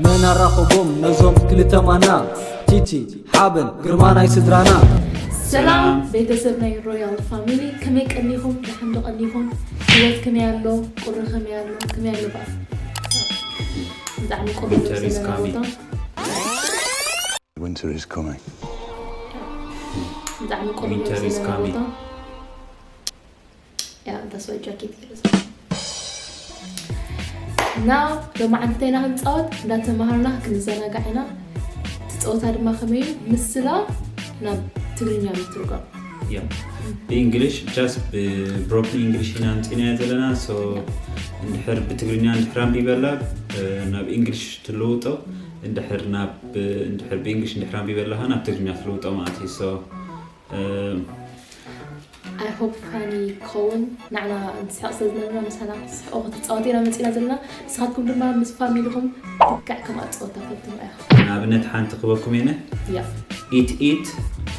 መን ኣራኸቦም ነዞም ክልተ ማና? ቲቲ ሓበን ግርማ ናይ ስድራና። ሰላም ቤተሰብ ናይ ሮያል ፋሚሊ፣ ከመይ ቀኒኹም? ደሓን ዶ ቀኒኹም? ህይወት ከመይ ኣሎ? ቁሪ ከመይ ኣሎ? ከመይ ኣሎ በዓል? ብጣዕሚ ቁሪ Winter is coming. ቦታ Winter is coming. ብጣዕሚ ቁሪ Winter is coming. ያ that's why jacket ገይረ። እና ሎማዓንቲ እንታይ ኢና ክንፃወት? እንዳተማሃርና ክንዘናጋዕ ኢና። እቲ ፀወታ ድማ ከመይ እዩ? ምስላ ናብ ትግርኛ ምትርጓም። ያ ብእንግሊሽ just ብብሮክን እንግሊሽ ኢና ኣምፂናዮ ዘለና። So እንድሕር ብትግርኛ እንድሕር ኣንቢበላ ናብ እንግሊሽ ትልውጦ፣ እንድሕር ናብ እንድሕር ብእንግሊሽ እንድሕር ኣንቢበላ ናብ ትግርኛ ትልውጦ ማለት እዩ። So I hope funny ክኸውን። ንዓና ንስሕቕ ስለ ዝነበርና ምሳና ክትስሕቑ ክትፃወቱ ኢና መፂና ዘለና። ንስኻትኩም ድማ ምስ ፋሚልኹም ልክዕ ከምኣ ትፃወታ ፈትኑ ኢኹም። ንኣብነት ሓንቲ ክበኩም የነ ያ Eat eat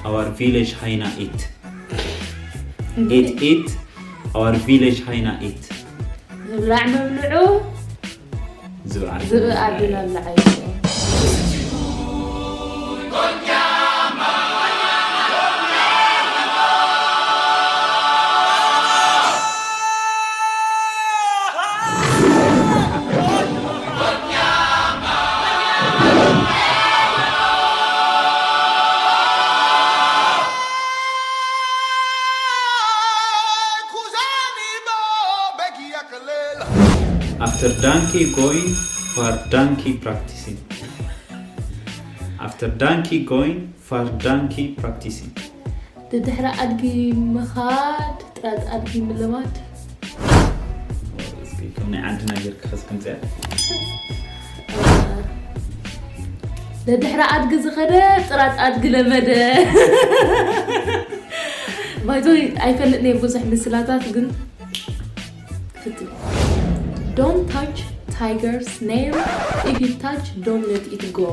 our village hyena eat. Eat eat our village hyena eat. ምብላዕ መብልዑ ዝብዓል ዝብኢ ኣድና ብላዓይ። After donkey going for donkey practicing. After donkey going for donkey practicing. ድድሕሪ ኣድጊ ምኻድ ጥራት ኣድጊ ምልማድ። እስኪ ከም ናይ ዓድና ጌርካ ከስክምፅያ ደድሕሪ ኣድጊ ዝኸደ ጥራት ኣድጊ ለመደ። ባይዞ ኣይፈልጥ ነይ ብዙሕ ምስላታት ግን ክፍት። Don't touch tiger's nail, if you touch don't let it go.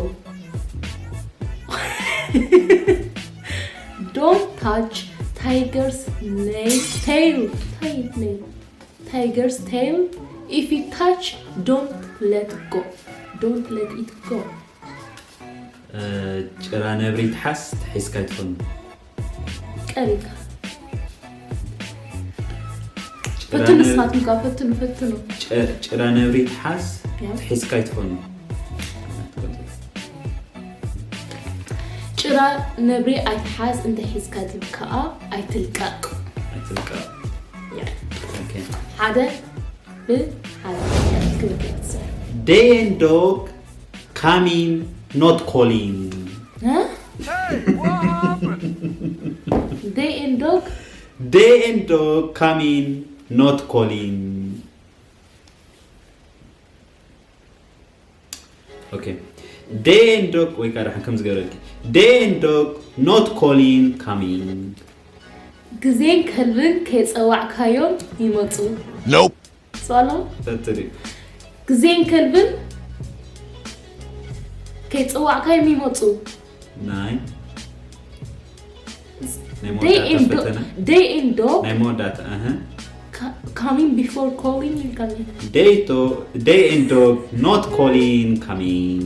Don't touch tiger's nail, tail, tail, nail. Tiger's tail, if you touch don't let go. Don't let it go. ጭራ ነብሪ ትሓዝ ትሒዝካ ይትኾኑ። ቀሪካ ፈትኑ። ንስኻትኩም ከ ፈትኑ ፈትኑ። ጭራ ነብሪ ትሓዝ ትሒዝካ ይትኾኑ። ጭራ ነብሪ ኣይትሓዝ እንተ ሒዝካ ትብከኣ ኣይትልቀቕ። ኣይትልቀቕ። ሓደ ብሓደ ክብል ትስዕር። Day and dog coming, not calling. Day and dog. Day and dog coming, not calling. Okay. Day and dog ወይ ከዓ ደሓን ከም ዝገበረልኪ Day and dog not calling coming. ግዜን ከልብን ከይፀዋዕካዮም ይመፁ። Nope. ጸሎ ፈትሪ ግዜን ከልብን ከይጸዋዕካዮም ይመጹ። ናይ ናይ Day መወዳእታ and ፈተነ dog, day and dog ናይ መወዳእታ ኣህ coming before calling ይልካኒ። Day to day and dog not calling coming.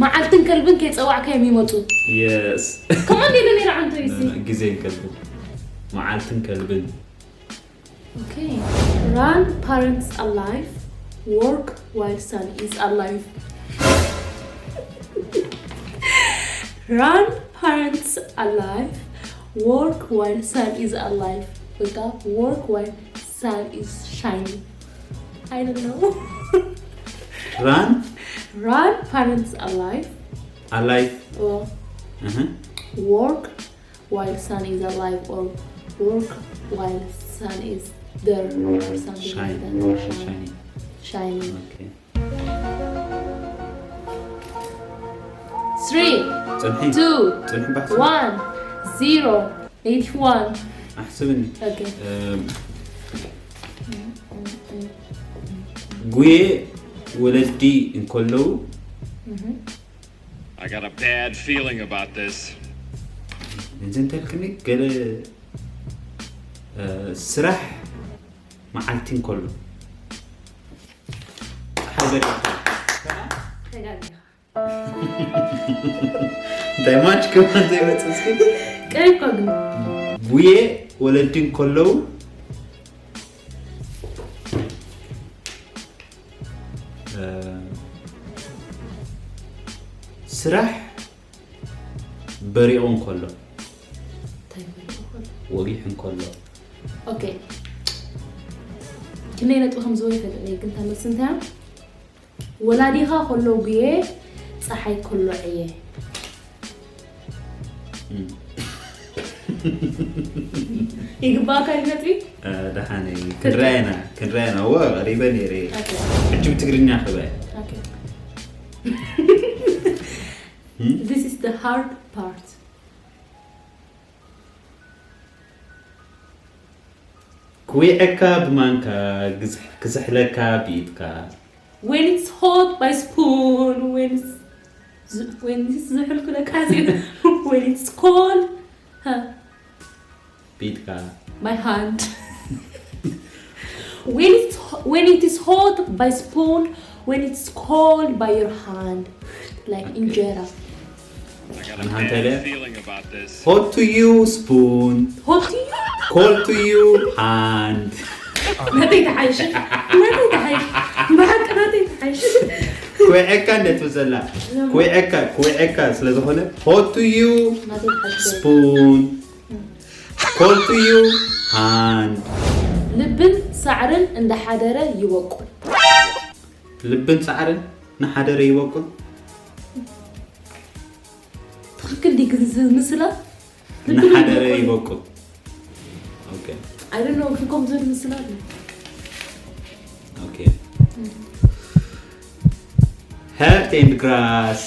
መዓልትን ከልብን ከይጸዋዕካዮም ይመጹ። Yes. ከማን ኢሉ ነይሩ ዓንቶ ይሲ ግዜን ከልብን መዓልትን ከልብን Okay. Run parents alive, work while son is alive. Run parents alive, work while son is alive. With that, work while son is shining. I don't know. Run Run parents alive, alive. or እህ work while son is alive, or work while son is there, or something like Shine. that. Shine. Shining. Shining. Okay. Three, ጽንሒ two, ጽንሒ ባሕሲ one, zero, eighty-one. ኣሕስብኒ Okay. እም፣ ጉየ ወለዲ እንከለዉ Mhm. I got a bad feeling about this. ነዚ እንተልክኒ ገለ ስራሕ መዓልቲ እንከሎ ሓገር እንታይ ማች ከማን ዘይመፅእ እስኪ ቀይኮ ግን ቡዬ ወለዲ እንከለዉ ስራሕ በሪቑ እንከሎ ወጊሑ እንከሎ ኦኬ ክንደይ ነጥቢ ከም ዝወ ይፈልጥ ነይ ግን ተመልስ እንታይ ወላዲኻ ከሎ ጉየ ፀሓይ ከሎ ዕየ ይግባእካ እዩ ነጥቢ ደሓነይ ክንራየና ክንራየና እወ ቀሪበ ነይረ ሕጂ ብትግርኛ ክበ This is the hard part. ክዊዐካ ብማንካ ክዝሕለካ ብኢድካ When it's hot by spoon, when it's when it's ዝሕል ክለካ when it's cold, huh? ብኢድካ My hand. When it's when it is hot by spoon, when it's cold by your hand, like እንጀራ። ንሃንተ ኢለ Hot to you spoon, Hot to you. Cold to you hand. ናተይ ተሓይሽ ናተይ ተሓይሽ ብሓቂ ናተይ ተሓይሽ ኩዕዐካ እንደ ትብል ዘላ ኩዕዐካ ኩዕዐካ ስለ ዝኾነ Hot to you ናተይ ተሓይሽ spoon, Cold to you hand. ልብን ሳዕርን እንዳሓደረ ይበቁል። ልብን ሳዕርን እናሓደረ ይበቁል። ትኽክል ድዩ ግን እዚ ምስላ? እናሓደረ ይበቁል። ኦኬ I don't know ግን ከም ዝብል ምስላ ኣሎ። ኦኬ Heart and grass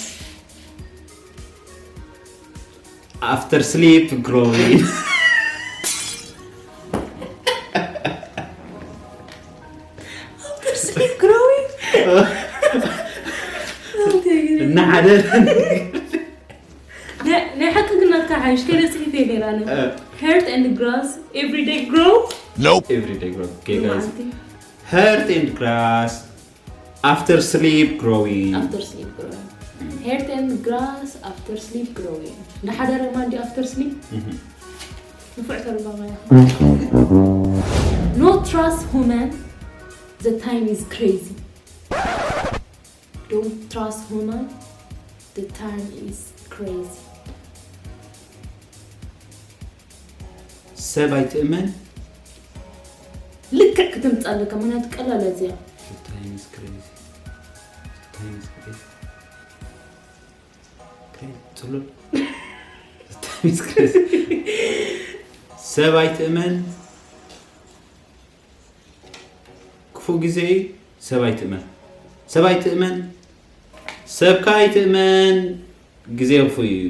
after sleep growing. After sleep growing? እናሓደረ ናይ ሓቂ ግን ናትካ ሓይሽ ከለ ጽሒፈ ነይራ ኣነ። Heart and grass everyday grow? Everyday growth. Okay, guys. Heart and grass after sleep growing. After sleep growing. Heart and grass after sleep growing. እንዳሓደረ ማን ድዩ after sleep? ንፉዕ ተርጓማይ ኢኻ። No trust human, the time is crazy. Don't trust human, the time is crazy. ሰብ ኣይትእመን ልክዕ ክትምፃለካ ምክንያቱ ቀላል እዚያ Time is crazy. Time is crazy. Crazy. ጽሉል። Time is crazy. ሰብ ኣይትእመን ክፉእ ግዜ እዩ። ሰብ ኣይትእመን ሰብ ኣይትእመን ሰብካ ኣይትእመን ግዜ ክፉእ እዩ።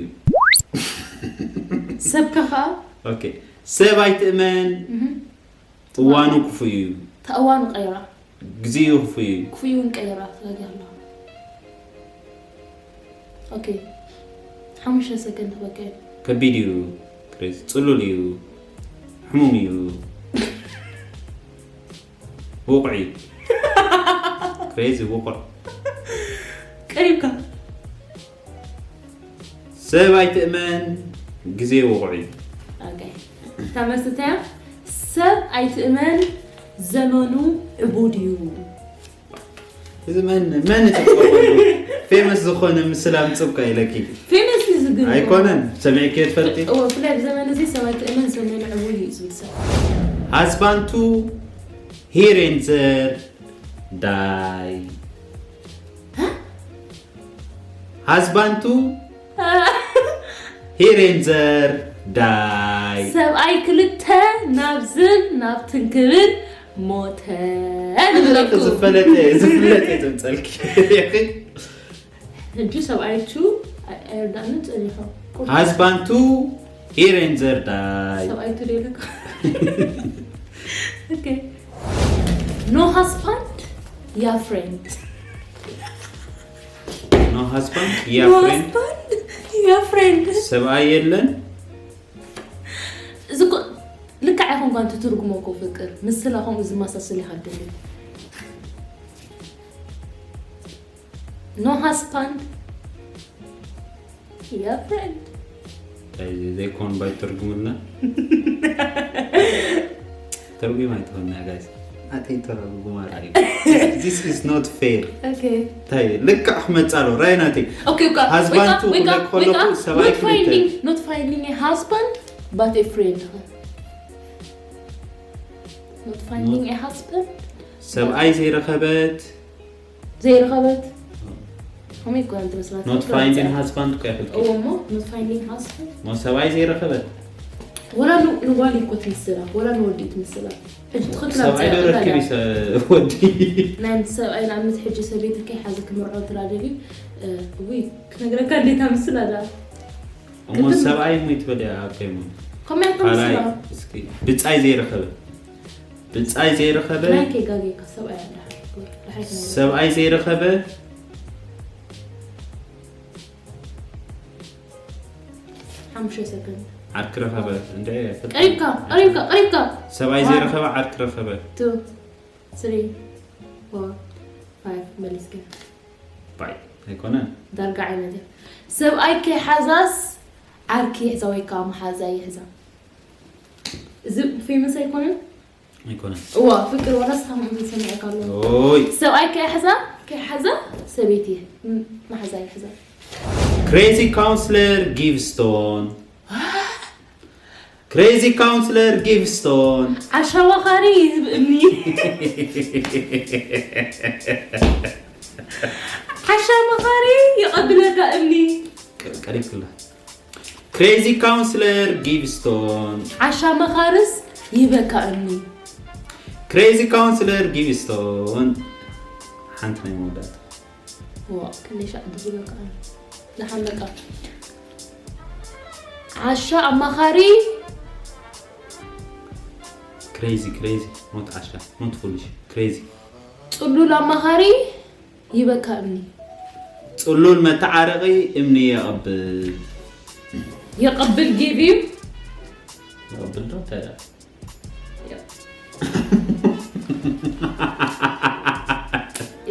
ሰብካ ከዓ ኦኬ ሰብ ኣይትእመን እዋኑ ክፉእ እዩ። ተእዋኑ ቀይራ ግዜኡ ክፉእ እዩ። ክፉእ እውን ቀይራ ተጋጊያ ኣለዋ። ኦኬ ሓሙሽተ ሰከንድ ክበካ እዩ። ከቢድ እዩ። ክሬዚ ጽሉል እዩ። ሕሙም እዩ። ውቑዕ እዩ። ክሬዚ ውቑዕ። ቀሪብካ ሰብ ኣይትእመን ግዜ ውቑዕ እዩ። ኦኬ እታ መልሲ እንታይ እያ? ሰብ ኣይትእመን ዘመኑ ዕቡድ እዩ። እዚ መን መን ይጽብቆ ፌመስ ዝኾነ ምስላ ምጽብቃ ኢለኪ ፌመስ እዩ ዝግን ኣይኮነን ሰሚዕኪ ትፈልጢ እዎ ብፍላይ ብዘመን እዚ ሰብ ኣይትእመን ዘመኑ ዕቡድ እዩ ዝብል ሰብ husband to here and there die husband to here and there die ሰብኣይ ክልተ ናብዝን ናብትን ክብል ሞተ ንብለኩም ዝፈለጠ ዝፍለጠ ዘምፀልኪ ሕጂ ሰብኣይቱ ኣይርዳእኒ ፀኒሖ husband to here and there die ሰብኣይቱ ደለካ no husband ya friend no husband ya friend ya friend ሰብኣይ የለን እዚ እኮ ልክዕ ኣይኮንኳን ትትርጉሞ እኮ ፍቅር። ምስላ ከምኡ ዝመሳሰል ኢኻ ትደሊ። No husband? Your friend. ዘይኮን ባይትርጉምልና። ተርጉም ኣይትኾንና ጋይስ። ኣተይ ተረጉማ። This is not fair። Okay. ታይ ልክዕ ክመጻሎ ራይ ናተይ። Okay, okay. Husband to Wake up, ክብለክ ከለኹ wake up. ሰብኣይ Not finding, ክልተ። Not finding a husband, but a friend. Not finding a husband. ሰብኣይ ዘይረኸበት። ዘይረኸበት። ከመይ እኮ እያ ትመስላት? Not finding husband እኮ ይፈልጥ። እዎ እሞ፣ not finding husband። ሞ ሰብኣይ ዘይረኸበት። ወላ ን-፣ ንጓል እኮ ትምስላ፣ ወላ ንወዲ ትምስላ። ሕጂ ትኽክል ሰብኣይ ዶ ኣምፅኣ ረክብ ኣላ። ይሰ-፣ ወዲ። ናይ ሰብኣይ ንኣብነት ሕጂ ሰበይቲ ከይሓዘ ክምርዖ ትላደሊ። እዊ፣ ክነግረካ እንዴት ኣምስል ኣላ። እሞ ሰብኣይ ሞ ይትበል እያ፣ ኣከይ ሞ። ከመይ ካልኣይ፣ ኣምስላ? እስኪ፣ ብጻይ ዘይረኸበ። ብጻይ ዘይረኸበ። ናይ ከይጋጌካ ሰብኣይ ኣላ። ድሓይ ክነግረካ። ሰብኣይ ዘይረኸበ። ሓሙሽተ ሰከንድ። ዓርኪ ረኸበ። እንደ ቀሪብካ፣ ቀሪብካ፣ ቀሪብካ። ሰብኣይ ዋን። ዘይረኸበ ዓርኪ ረኸበ። ቱ፣ ስሪ፣ ፎር፣ ፋይቭ መሊስካ። ባይ። ኣይኮነን። ዳርጋ ዓይነት እዩ። ሰብኣይ ከይሓዛስ ዓርኪ ይሕዛ ወይ ከዓ መሓዛ ይሕዛ። እዚ ፌመስ ኣይኮነን? ኣይኮነን። እዋ፣ ፍቅር ዋላስ ታማሚ ሰሚዐካ ኣለኹ። ኦይ። ሰብኣይ ከይሓዛ፣ ከይሓዛ ሰበይቲ ም-፣ መሓዛ ይሕዛ። Crazy counselor give stone. Crazy counselor give stone. ዓሻ መኻሪ ይህብ እምኒ። ዓሻ መኻሪ ይቐብለካ እምኒ። ቀሪብክላ። Crazy counselor give stone. ዓሻ መኻርስ ይህበካ እምኒ። Crazy counselor give stone. ሓንቲ ናይ መወዳእታ። ዋ፣ ክንደይ ሻዕ ድዝበካ እምኒ። ዝሓመቃ። ዓሻ ኣማኻሪ። Crazy, crazy. Not ዓሻ, not foolish. Crazy. ጽሉል ኣማኻሪ ይህበካ እምኒ። ጽሉል መተዓረቒ እምኒ የቐብል። የቐብል give you። የቐብል ዶ? እንታይ ደኣ?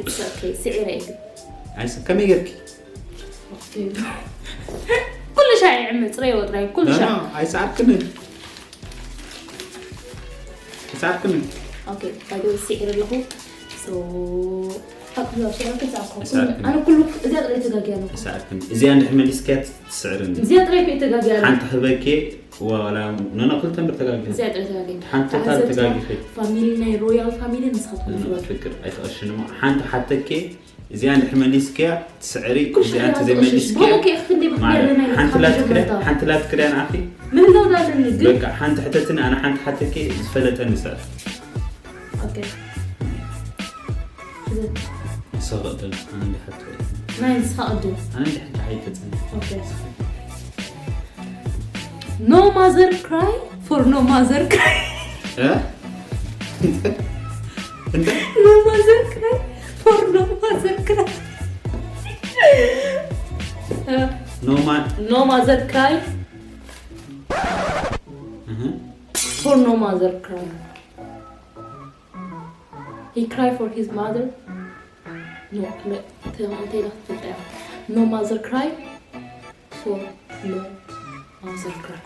It's okay፣ ስዒረ እዩ ግን። ኣይስ-፣ ከመይ ጌርኪ? ኩሉ ሻዕ ይዕምጽ፣ ረይ ወጥራይ፣ ኩሉ ኖ፣ ሻዕ። ኖ፣ ኣይሰዓርክንን። ኣይሰዓርክንን። ኦኬ፣ ባይ ዘ ወይ ስዒረ ኣለኹ። So፣ ኣብ ኩሉ ኣብ ስዒረ ክሳብ ኮ-፣ ኣይሰዓርክንን። ኣነ ኩሉ እዚኣ ጥራይ ተጋግያ ኣለኹ። ኣይሰዓርክንን። እዚኣ እንድሕር መሊስክያ ትስዕርኒ። እዚኣ ጥራይ እኮ ተጋግያ ኣለኹ። ሓንቲ ክበኬ፣ ዋላ፣ ኖ፣ ኖ፣ ክልተ እምበር ተጋግያ። እዚኣ ጥራይ ተጋግያ። ሓንቲ ቶታል ተጋጊፈ። ፋሚሊ ናይ ሮያል ፋሚሊ ንስኻትኩም ትፈልጡ። ፍቅር ኣይትቐሽን እሞ ሓንቲ ሓተኬ፣ እዚኣ እንድሕር መሊስክያ ትስዕሪ፣ ኩሉ እዚኣ ሻዕ እንተ ትቐሽሽ። ዘይመሊስክያ ብኡ ከ ክንደይ ማለት ብክያለ ናይ ሓንቲ ካብ ላት ክዳ-፣ ጀመርታ? ሓንቲ ላት ክዳን ኣኺ ምህላው ዳለኒ ግን። በቃ ሓንቲ ሕተትኒ፣ ኣነ ሓንቲ ሓተኬ ዝፈለጠኒ ሰብ። ኦኬ። ንስኻ ቅድም፣ ኣነ እንዲ ሓቲ። ናይ ንስኻ ቅድም። ኣነ እንዲ ሓቲ ኣይተጽኒ። ኦኬ። No mother cry for no mother cry። እ? እንተ? No mother cry for no mother cry። No ma- No mother cry እህ። for no mother cry. He cry for his mother. No, no, ተማንተይ ላ ትፈልጣ። No mother cry for no mother cry.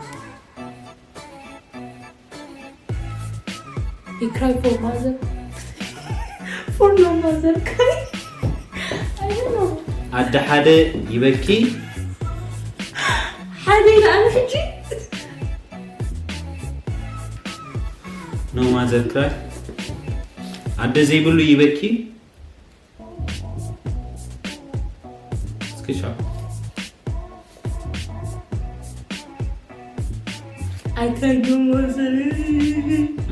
He cry for mother. For no mother cry. I don't know. ኣደ ሓደ ይበኪ። ሓደ ኢለ ኣነ ሕጂ። No mother cry። ኣደ ዘይብሉ ይበኪ። እስኪ ሻው። I cry no mother.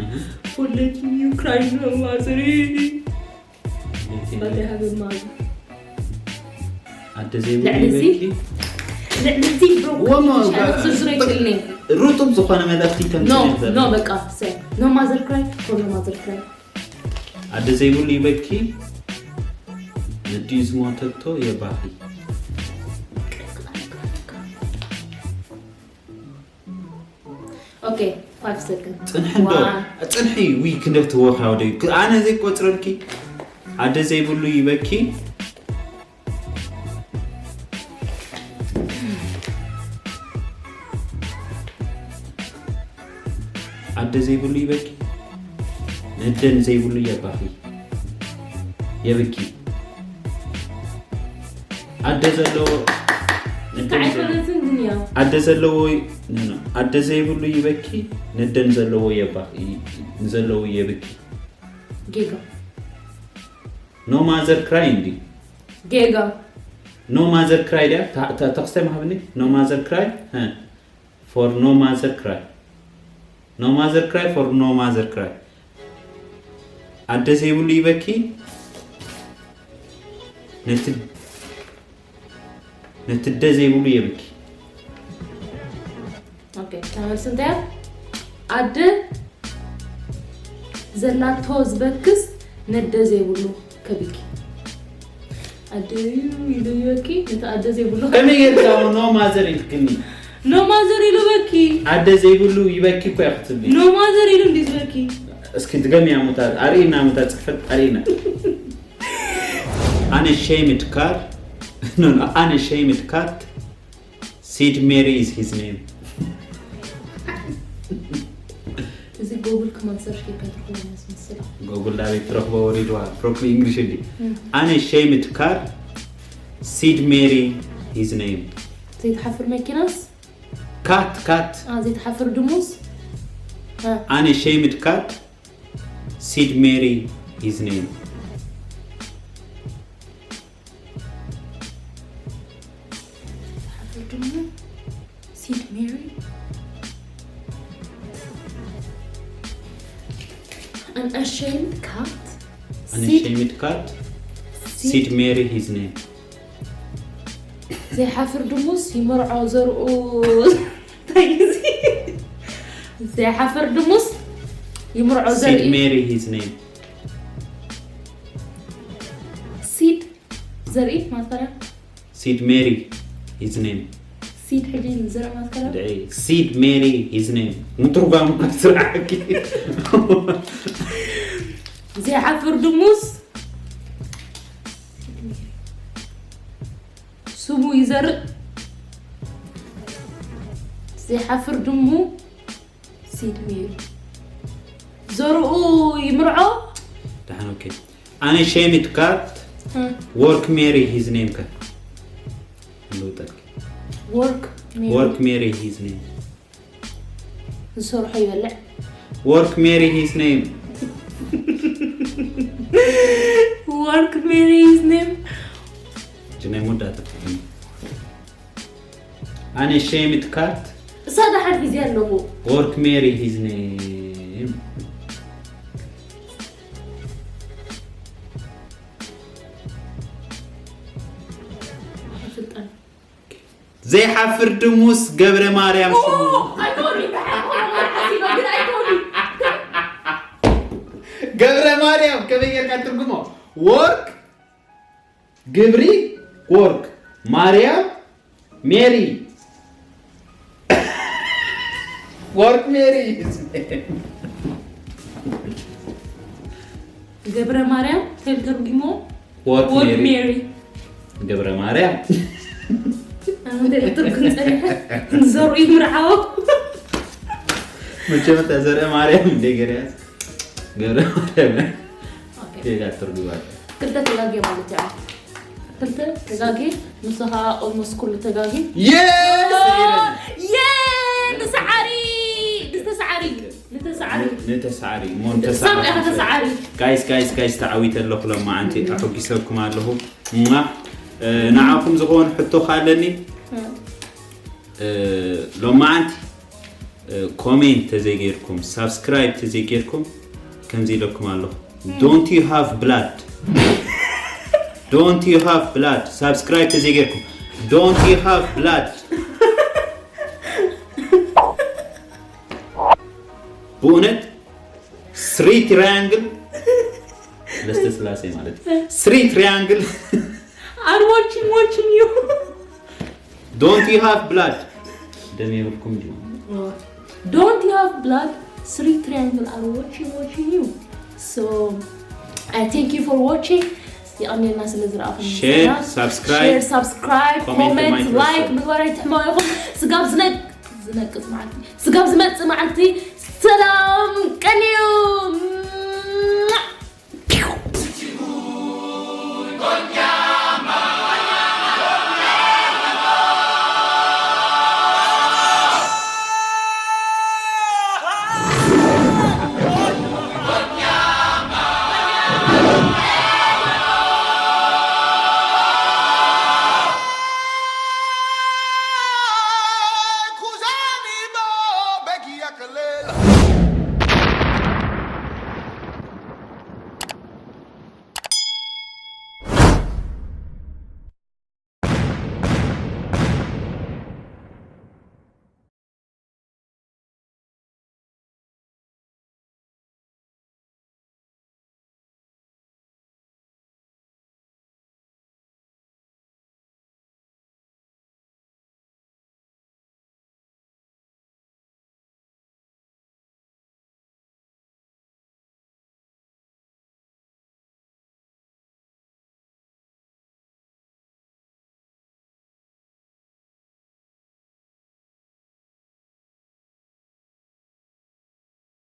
እህ። For letting you cry no mother. But I have a mother. ኣደ ዘይብሉ ልዕሊ እዚ? ይበኪ። ልዕሊ እዚ ብሮ ወሞ፣ ዝርዝር ኣይክእልን እየ። ሩጡብ ዝኾነ መልእኽቲ No, ተምጽእ ነበር። no፣ በቃ፣ say no mother cry for no mother cry. ኣደ ዘይብሉ ይበኪ። ንድዩ ዝሞተቶ የባኺ። Okay, five seconds. ጽንሒ እንዶ ጽንሒ ዊ ክንደት ወርሓ ወደ ኣነ ዘይቆጽረልኪ ኣደ ዘይብሉ ይበኪ ኣደ ዘይብሉ ይበኪ ነደን ዘይብሉ የባኺ የብኪ ኣደ ዘለዎ ኣደ ዘለዎ ኣደ ዘይብሉ ይበኪ ነደን ዘለዎ የባኺ ንዘለዉ የብኪ ጌጋ no mother cry እንዲ ጌጋ no mother cry ድያ ተክስታይ ማሃብኒ no mother cry for no mother cry no mother cry for no mother cry ኣደ ዘይብሉ ይበኪ ነቲ ነቲ ኣደ ዘይብሉ የብኪ okay ተመልስ እንታይ ኣደ ዘላቶ ዝበክስ ነደ ዘይብሉ ከብኪ ኣደ ኢሉ ይበኪ ነቲ ኣደ ዘይብሉ ከመይ ጌርካ no mother ኢልክኒ no mother ኢሉ በኪ ኣደ ዘይብሉ ይበኪ እኮ ክትብሊ no mother ኢሉ እንዲ ዝበኪ እስኪ ድገምያ ሙታ ኣርእና ሙታ ጽሕፈት ኣርእና unashamed cat no no unashamed cat Sid Mary is his name እዚ ጎግል ከማን ሰርች ጌርካ ትረኽቦ ዝመስል ጎግል ዳበይ ትረኽቦ ወሪድዋ properly English እንዲ unashamed cat Sid Mary his name ዘይትሓፍር መኪናስ cat cat ዘይትሓፍር ድሙስ unashamed cat Sid Mary his name Sid Mary An ashamed cat An ashamed cat Sid Mary his name ዘይሓፍር ድሙስ ይመርዖ ዘርኡ ዘይሓፍር ድሙስ ይምርዖ ዘርኢ Sid Mary his name Sid ዘርኢ ማተርያ Sid Mary his name Sid ሕጂ ንዘርኢ ማተርያ Sid Mary his name ምትርጓም ስርዓኪ ዘይሓፍር ድሙስ ስሙ ይዘርእ ዘይሓፍር ድሙ Sid Mary ዘርኡ ይምርዖ ደሓን okay unashamed cat work Mary his name ከ ልውጠልኪ work work Mary his name ዝሰርሖ ይበልዕ work Mary his name work Mary his name ጅናይ ሙዳ ተፈትኒ unashamed cat እሳ ደሓን ሒዚ ኣለኹ work Mary his name ዘይሓፍር ድሙስ ገብረ ማርያም ስሙ ገብረ ማርያም ከመይ ጌርካ ትርጉሞ work ግብሪ work ማርያም ሜሪ work ሜሪ ገብረ ማርያም ተተርጉሞ work work ሜሪ Mary ገብረ ማርያም ኣንተ ትርጉም ጸኒሐ ንዘሩ ይምርዓው መቸም እታ ዘርአ ማርያም እንደ ገርያስ ገብረ ማርያም ጌጋ ትርጉም ኣለ ክልተ ተጋግየ ማለት እዩ ክልተ ተጋግየ ንሱ ከዓ almost ኩሉ ተጋግዩ Yes! የ ንሰዓሪ ንተሰዓሪ ንተሰዓሪ ንተሳዕሪ እሞ ሳብ ኢኻ ተሰዓሪ ጋይስ ጋይስ ጋይስ ተዓዊተ ኣለኹ ሎማዓንቲ ኣሐጒሰኩም ኣለኹ እማ ንዓኹም ዝኾን ሕቶ ካለኒ ሎማዓንቲ ኮሜንት ተዘይጌርኩም ሳብስክራይብ ተዘይጌርኩም ከምዚ ኢለኩም ኣለኹ don't you have blood don't you have blood ሳብስክራይብ ተዘይጌርኩም don't you have blood ብእውነት ስሪ ትራያንግል ለስተ ስላሴ ማለት ስሪ ትራያንግል I'm watching watching you don't you have blood ደም የብልኩም ድዩ don't Have blood, three triangle are watching, watching you. So I thank you for watching. የቐንየልና ስለ ዝረኣኹም። Share, subscribe, Subscribe, comment, comment, mind like yourself. ምግባር ኣይትሕመቑ ኢኹም። ስጋብ ዝነቅ ዝነቅጽ መዓልቲ፣ ስጋብ ዝመጽእ መዓልቲ